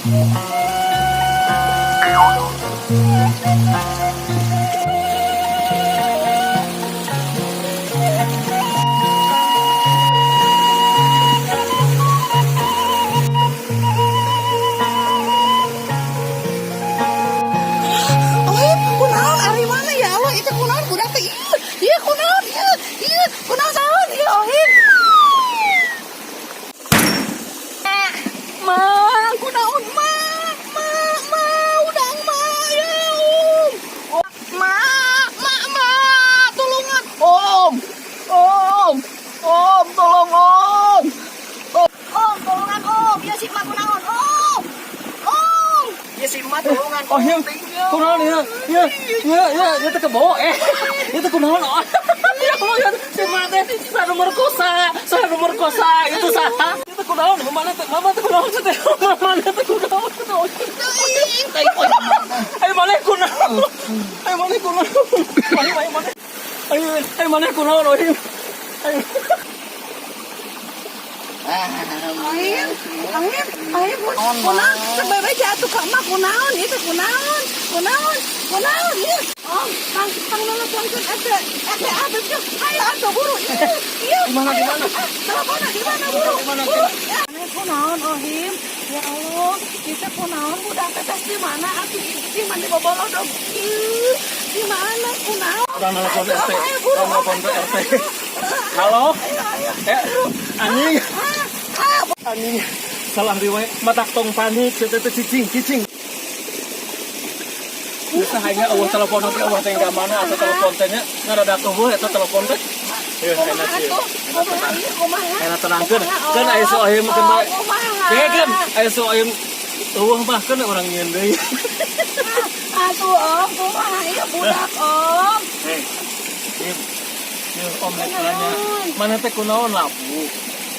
Oh, kunaon ari mana ya Allah, itu kunaon budak teh? Ieu, ieu kunaon ieu? Ieu kunaon saon ieu, Ohim? Ma, kunaon, ma? Ma, ma, udang, ma, ya Om. Oh, ma, ma, ma, tulungan. Om. Om. Om, tolong Om. Om, Om, tolongan Om. Ya si Ma kunaon, Om. Om. Ya si Ma tulungan. Oh iya, kunaon ya? Ya, ya, ya, ya teh kebawa eh. Itu kunaon, oh. Ya Allah ya, si Ma teh saha nu merkosa, saha nu merkosa itu saha? Itu kunaon, mama teh, mama teh kunaon teh, mama teh kunaon teh. Ayo mana kunaon? Ayo mana kunaon? Ayo ayo mana? Ayo ayo mana kunaon, oh. Ayo. Ohim, Ohim, Ohim, kunaon? Sebebe jatuh ka emak kunaon itu kunaon? Kunaon? Kunaon ieu? Om, tang tang nelponkeun RT RT abis ke. Ayo atuh buru. Ieu, ieu. Di mana, di mana? Teleponnya di mana, buru? Di mana, Buru. Ya, ini kunaon, Ohim? Ya Allah, kita kunaon budak teh di mana atuh di mana bobolodog? Ieu, di mana kunaon? Urang nelpon RT, Ayo, buru. Urang nelpon ke RT. Halo? Ayo, ayo. Eh, anjing. Ah, ah, Anjing, salah riwayat, matak tong panik, teh teh cicing, cicing. Bisa hanya Allah telepon oke Allah teh ka mana atau telepon teh nya ngadadak euweuh eta telepon teh. Ya kumaha enak sih. atuh? Kumaha ieu, kumaha? Enak tenangkeun. Kumaha, Kan aya si Ohim Om? keun bae. Kumaha? Keun aya si Ohim euweuh mah keun urang nyieun deui. Atuh Om, kumaha ieu budak, Om? Hei. Im. Ieu Om rek nanya. Mana teh kunaon labu?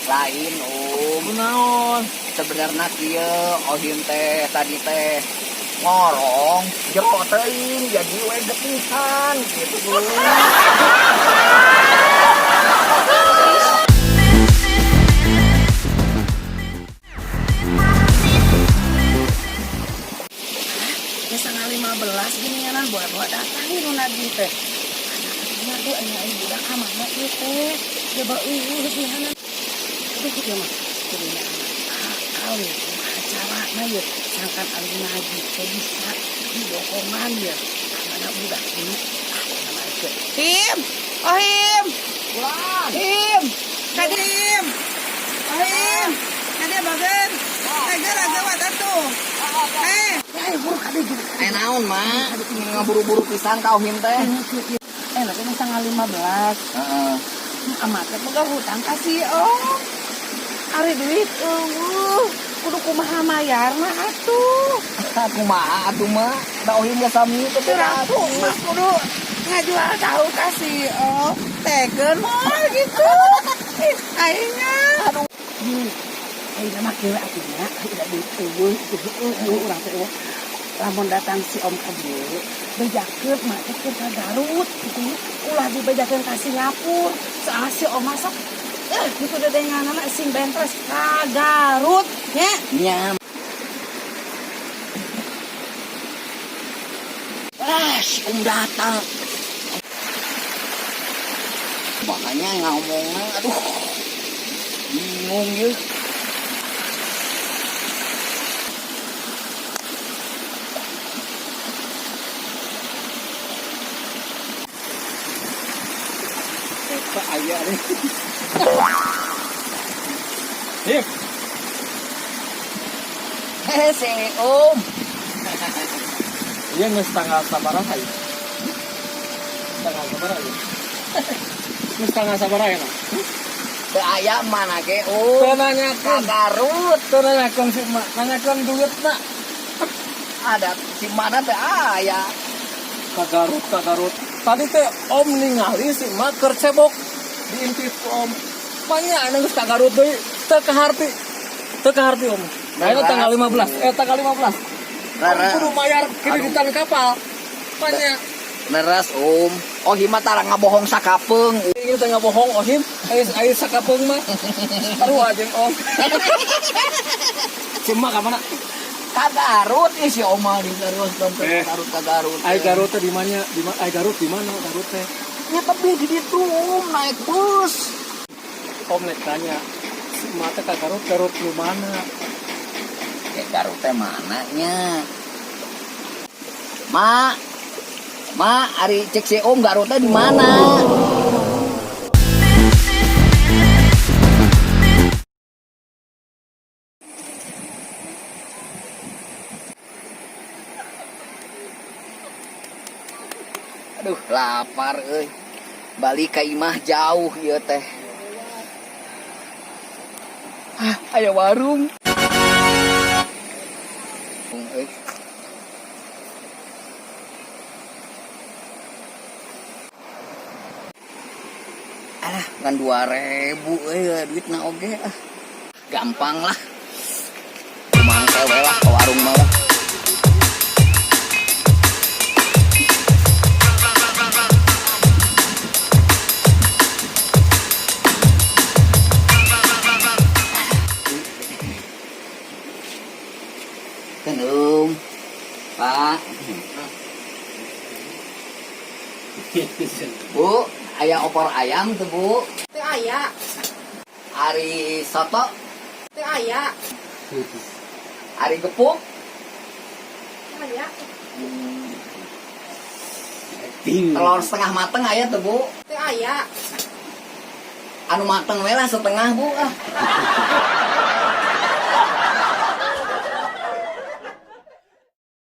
Lain, Om. Kunaon? Sebenarnya kieu Ohim teh tadi teh ngorong jero teuing jadi we getihan gitu. Ya 10.30 gini buat-buat datang nu nagih teh. Anak tuh aya aya budak ka mana ieu teh? Coba eueuh geuningan. Aduh, ieu mah kudunya anak akal ya, kumaha carana ya sangkan ari nagih teh bisa dibohongan ya. Mana budak ini? Ah, nama itu. Him, oh Him, Him, Kadim, oh Him, Kadim bagen, Kadim agak atuh. Eh, ya buru kade gini. Eh naon, Ma? Ngaburu-buru pisan ka Ohim teh. Eh, nanti 10.30. Heeh. Amat teh boga hutang ka si Om. Ari duit euweuh. Kudu kumaha mayarna atuh. Kumaha atuh, Ma? Da Ohim ge sami teh. Teu rapu mah kudu ngajual tahu ka si Om. Teken moal gitu. Ih, aingnya. Aduh. Aing mah kieu atuh nya, da duit euweuh, itu heueuh urang teh euweuh. Lamun datang si Om ka dieu, bejakeun mak teh keur ka Garut gitu nya. Ulah dibejakeun ka Singapura. Soalnya si Om masuk eh gitu dedenganana sing bentres ka Garut nya. Nya. Ah, si Om datang. Makanya ngomongnya, aduh, bingung ya. Eta aya nih. Him, Hehe, si Om. Ieu geus tanggal sabaraha ieu? Tanggal sabaraha ieu? Geus tanggal sabaraha ya? Teu aya mana ge, Om. Teu nanyakeun. Ka Garut. Teu nanyakeun si emak, nanyakeun duitna. Ada si mana teu aya. Ka Garut, ka Garut. Tadi teh Om ningali si emak keur cebok diintip ku Om. Manya anu geus ka Garut deui, teu kaharti. Teu kaharti Om. Nah, itu tanggal 15. Eh, tanggal 15. Om Rara. kudu bayar kreditan kapal. Manya Leres, Om. Oh, hima tara ngabohong sakapeung. Ini teh bohong Ohim, aya aya sakapeung mah. Sarua jeung Om. Si emak ka mana? Ka Garut ih si Oma di terus Eh. Garut ka Garut. Ai Garut teh di mana? Di mana? Ai Garut di mana Garut teh? Ya tapi di ditu Om naik bus. Om nek tanya, si emak teh ka Garut, Garut lu mana? Ya Garut teh mana nya? Ma, Ma, ari cek si Om Garut teh di mana? Aduh, lapar euy. Balik ka imah jauh ieu teh. Ah, aya warung. Euy. Alah, ngan 2000 euy duitna oge ah. Gampang lah. Mangke we lah ke warung mah lah. Kan Om. Pak. Bu, aya opor ayam tuh, Bu. Teu aya, Ari soto, teu aya, ari gepuk. teu aya, Telur setengah mateng aya tuh, Bu. teu aya. Anu mateng we lah setengah, Bu. Ah.